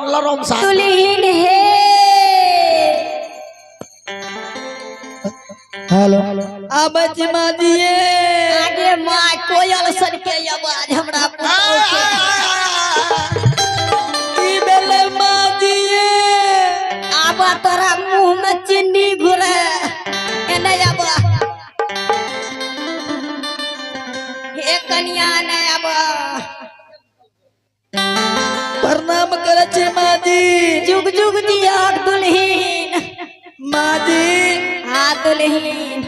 लरम सा। दुल्हन हे। हेलो। आबै छी माँ जी। आगे माँ, कोयल सन के आवाज हमरा पुतहु के। की भेलै माँ जी? आब तोरा मुंह में चीनी घुरे, एने आब। हे कनिया, ने आब। प्रणाम करै छी माँ जी। जुग जुग जियक दुल्हीन। माँ जी। हाँ दुल्हीन।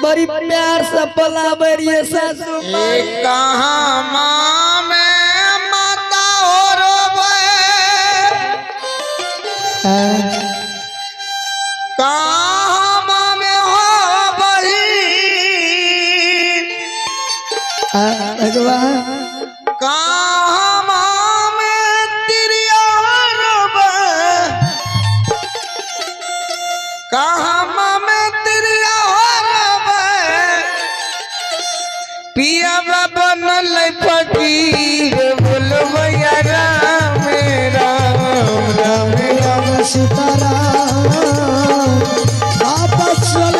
बड़ी प्यार से बोलाबै रहिए सासू माँ। कहाँ माँ में माता हो रोवे, कहाँ माँ में हो बही, भगवान। कहाँ माँ में तिरिया रोवे, कहाँ माँ में तिरिया रोवे, पिया बनल फकीर, बोलबैया राम राम राम। राम सीताराम, बाबा चल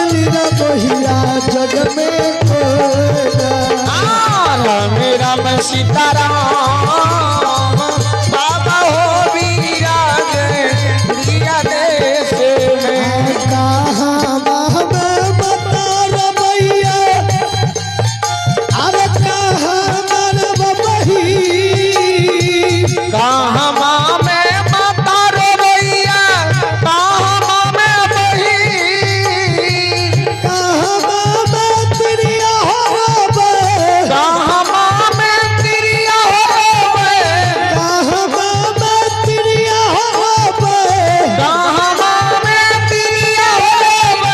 मोहिया, जग में कोई राम राम सीताराम, बाबा हो विराज प्रिया देश में। कहाँ माँ माता रमैया, अरे कहाँ मरब बही। कहाँ माँ में माता रोवैया, कहाँ माँ में बही। कहाँ माँ तिरिया हो, कहाँ माँ में तिरिया होवे, कहाँ माँ तिरिया हो, कहाँ माँ में तिरिया होवे,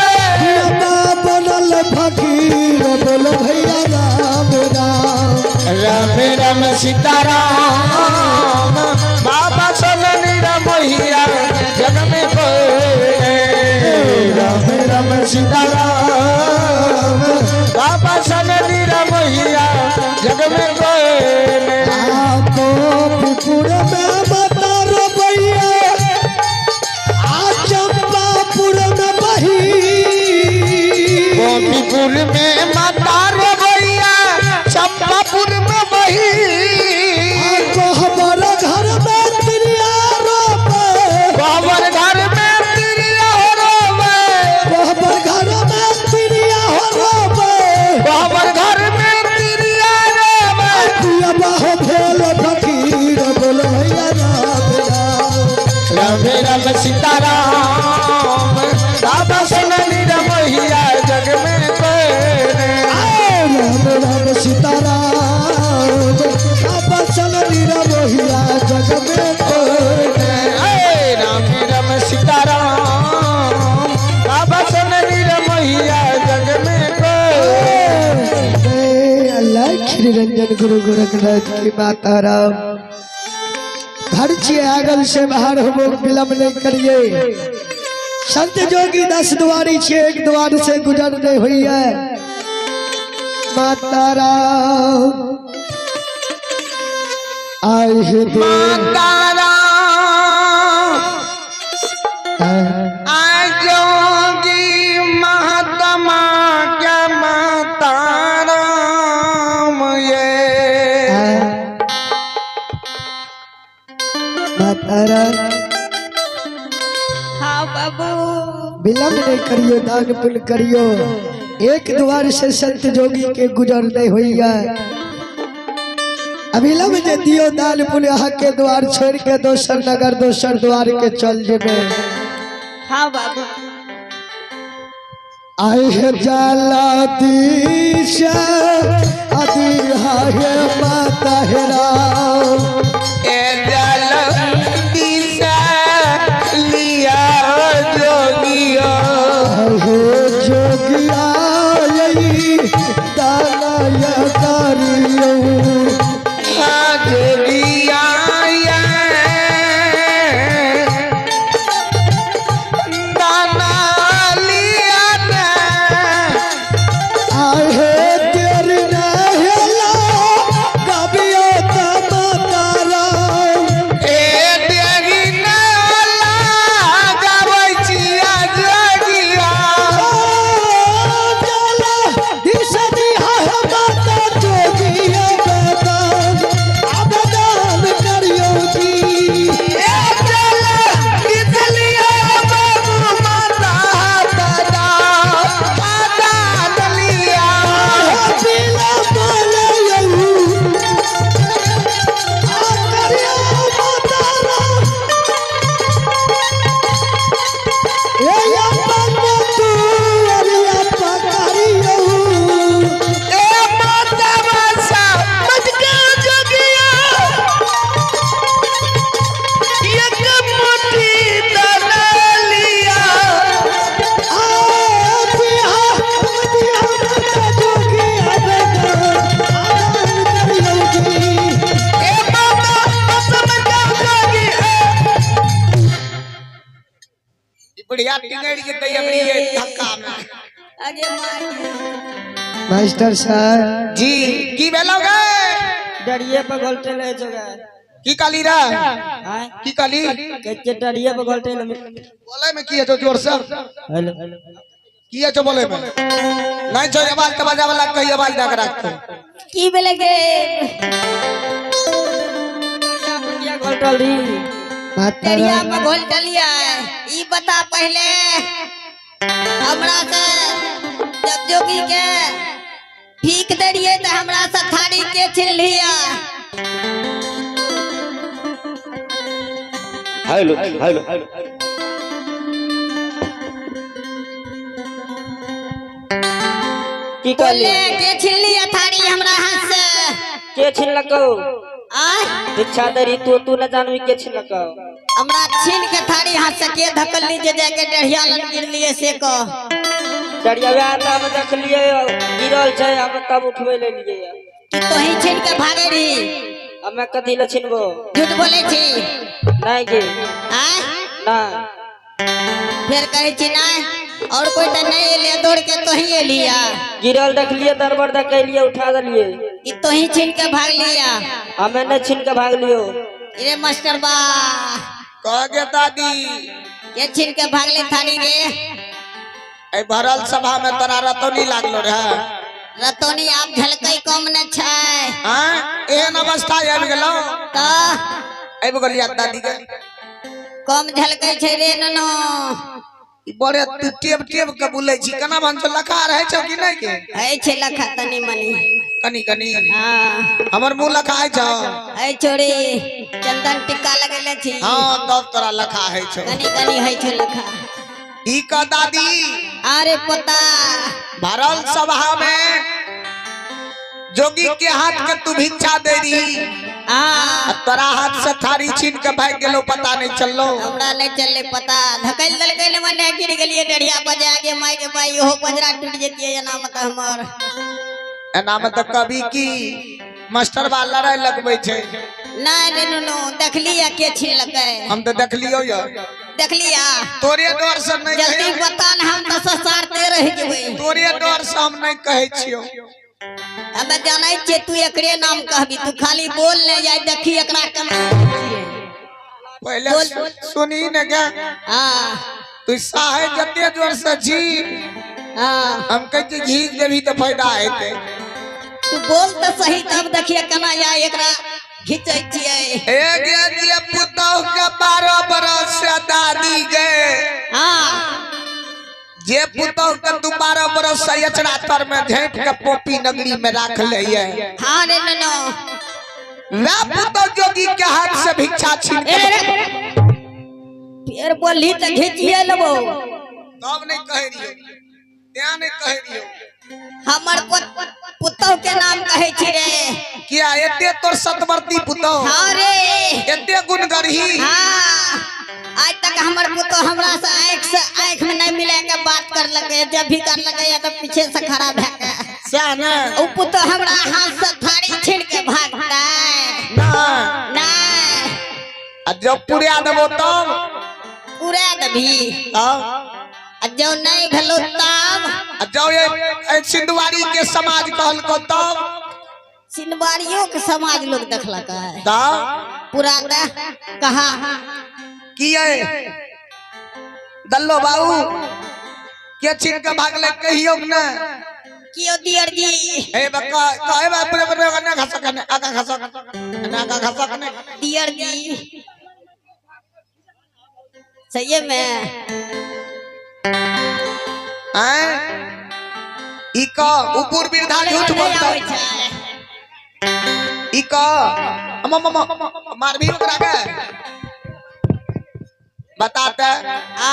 बनल फकीर, बोल भैया राम राम। राम राम सीताराम, बाबा सोननी रमैया, जग में कोई। राम राम सीताराम, बाबा सोननी रमैया, जग में कोई। गोपीपुर में माता रमैया, आ चंपापुर में बही। गोपीपुर में माता रमैया, चंपापुर में बही। कोहबर घर में तिरिया रोपे, गोबर घर में तिरिया रोवे, कोहबर घर में तिरिया रोपे, गोबर घर में तिरिया रोवे, पिया बाहो भेल फकीर, बोल भैया राम राम। राम राम सीताराम, बाबा सोननी रमैया, जग में कोई। राम राम सीताराम, बाबा चल मोहिया, जग में कोई। राम राम सीताराम, बाबा सोननी रमैया, जग में कोई। अल्लाह श्री रंजन गुरु गोरखनाथ की माता राम। घर छिए, आंगन से बाहर हो, विलंब नहीं करिए। संत जोगी 10 द्वारी छिए, एक द्वार से गुजर नहीं हुई है। माता राम आए हे दे। माता राम जोगी महात्मा क्या माता राम ये। माता राम। हाँ बाबू। विलंब नहीं करियो, दान पुण्य करियो। एक द्वार से संत जोगी के गुजर नहीं हुई है। अविलंब जे दियो दान पुण्य, अहाँ के द्वार छोड़ के दोसर नगर दोसर द्वार के चल जेबे। हाँ बाबू। आए हे जाला दिशा आदि हे माता हे राम। ए जल दिशा लिया जोगिया। हे जोगिया यही दाना करियो। जोगिया ये दाना लिया ने। आहे तेरी नहला गबियो त माता। बुढ़िया टिंगड़ जेतै अबरी ये धक्का में। अगे माय। मास्टर साहब जी की भेलौ गे? डरिए पर घोलटे ले जगह। की कहली रे? आय? की कहली? कहै छियै डरिए पर घोलटे ले। बोले में की है जोर से? हेलो। की है बोले में नहीं छो आवाज त बजावे वाला कही आवाज दे के रखते। की भेलै गे? किया घोलटल री? माता डरिया राम में घोलटलियै ई बता पहले हमरा से। जब जोगी के भीख दे रहियै तऽ हमरा से थारी के छीन लिया? Hello hello. की बोले कहली? के छीन लिया थारी हमरा हाथ से? के छिनलकौ? आय? भिक्षा दे रही तू, तू न जानबी के छिनलकौ? हमरा छीन के थारी हाथ से के धकल जे जाके डढ़िया लग गिरलियै से कह। डरिया वएह तऽ हम देखलियै गिरल छै, हम तब उठबै ले लियै। कि तोही छीन के भागे रही? हमे कथी ले छिनबो? झूठ बोले छी। नहीं गे। आय? ना। फिर कहै छी नहीं और कोई तऽ नहीं एलियै, दौड़ के तोही एलिया। गिरल देखलियै, दरबर देखेलियै, उठा देलियै। कि तोही छीन के भाग लिया? हमे नहीं छीन के भाग लियो। रे मास्टर बा। कह गे दादी। के छीन के भागले थारी रे? ए भरल सभा में तोरा रतौनी लागलो रहे। रतौनी आब झलकै कम न छै। हाँ एहन अवस्था आबि गेलौ? तऽ आबि गेलियै दादी के। कम झलकै छै रे ननो। ई बड़े तू टेब टेब के बोलै छी, केना भन छौ लखा रहै छौ कि नहीं के? है छै लखा तनी मनी। कनी कनी? हाँ। हमर मुंह लखा है छौ? है छोरी, चंदन टिक्का लगेले छी। हाँ तब तोरा लखा है छौ। कनी कनी है छै लखा। ई का दादी। अरे पोता। भरल सभा में जोगी के हाथ के तू भिक्षा दे रही हाँ। आ तोरा हाथ से थारी छीन के भाग गेलो, पता नहीं चललो। हमरा नहीं चलले पता, धकेल देलकै ने, मने गिर गेलियै डढ़िया बजा के। माय के माय, इहो पंजरा टूट जेतियै एना में तऽ हमर। एना में तो कभी की मास्टर बा लड़ाई लगबै छै। नहीं रे नुनू, देखलियै के छीनलकै? हम तो देखलियो या। देखलियै? तोरे डर से नहीं जल्दी कहे। बता न, हम तऽ ससारते रहि जेबै। तोरे डर से हम नहीं कहै छियो। हमे जानै छियै तू एकरे नाम कहबी, तू खाली बोल ने जाय, देखी एकरा केना। पहले बोल, बोल। सुनी ने गे। हाँ। तू साहे जते जोर से जी हाँ। हम कहै छियै घीच देबी तऽ फायदा हेतै। तू बोल तऽ सही, तब देखिए केना या एकरा घिचै छियै। ए गे जे पुतौह के 12 बरस से दादी गे। हाँ। जे पुतौह के तू 12 बरस से अचरा तर में झाँपि के पोपी नगरी में राख ले ये। हाँ रे ननो। वह पुतौह जोगी के हाथ से भिक्षा छीन के फेर बोलही तऽ घिचिए लेबो। तब नहीं कह रहियो, त्या नहीं कह रहियो। हमर पुतौह के नाम कहै छी रे। किया एते तोर सतवर्ती पुतौह? हाँ रे। एते गुण गरही? हाँ, आज तक हमर पुतौह हमरा से आँख से आँख में नहीं मिला के बात कर लगे, जब भी कर लगे तो पीछे से खड़ा भए के। सएह ने। उ पुतौह हमरा हाथ से थारी छीन के भागतै? ना। नहीं। आ जब पुरा देबो तब? पूरा देबही? तब। आ जब नहीं भेलो तब? आ जब ये सिंधुआरी के समाज कहलको तब? सिनवारियों के समाज लोग देखलकै। तब। पूरा दे कहा। की है दल्लो बाबू, के छीन के भागले कहियो ने? कियो दियर जी। ए बक्का कहे बा पूरे पूरे ने घसक ने आगा घसक ने आगा घसक ने। दियर जी, सही में? हैं ई का ऊपर बिरधा झूठ नहीं बोलता? आबै छै। ई का अम्मा मम्मा मारबी ओकरा के बताते। आ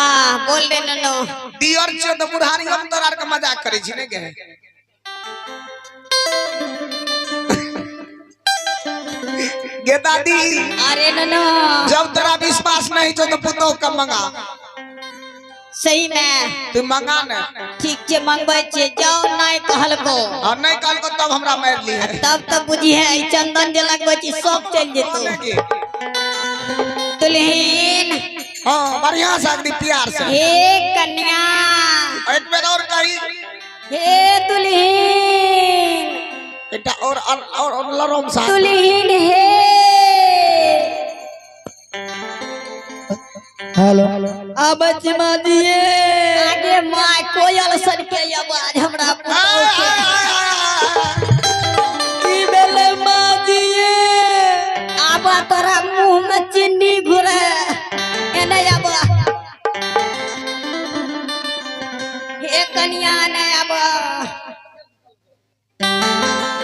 बोल रे ननो। दियर छियो तऽ बुढ़ारी हम तोरा आर के मजाक करै छी ने गे? गे दादी। अरे ननो। जब तोरा विश्वास नहीं छौ तो पुतोह के मंगा। सही में? तू मंगा ने। ठीक छै, मंगबै छियै। जाओ नहीं कहलको। और नहीं कहलको तब हमरा मारि ली है। तब तो बुझी है ई चंदन जे लगबै छी सब चलि जेतौ। दुल्हीन। हाँ बढ़िया से अगदी प्यार से। हे कन्या। एक बेर और कही। हे दुल्हीन। एकटा और और और, और लरम सा। दुल्हीन हे। हेलो आबै छी माँ जी। आगे माय, कोयल सन के आवाज हमरा पुतहु के। की भेलै माँ जी? आबा, तोरा मुंह में चीनी घुरे, एने आबा। हे कन्या, ने आबा।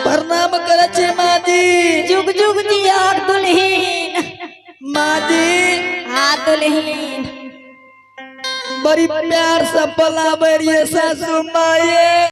प्रणाम करै छी माँ जी। जुग जुग जिया दुल्हीन। माँ जी। हाँ दुल्हीन। बड़ी प्यार से बोलाबै रहिए सासू माये।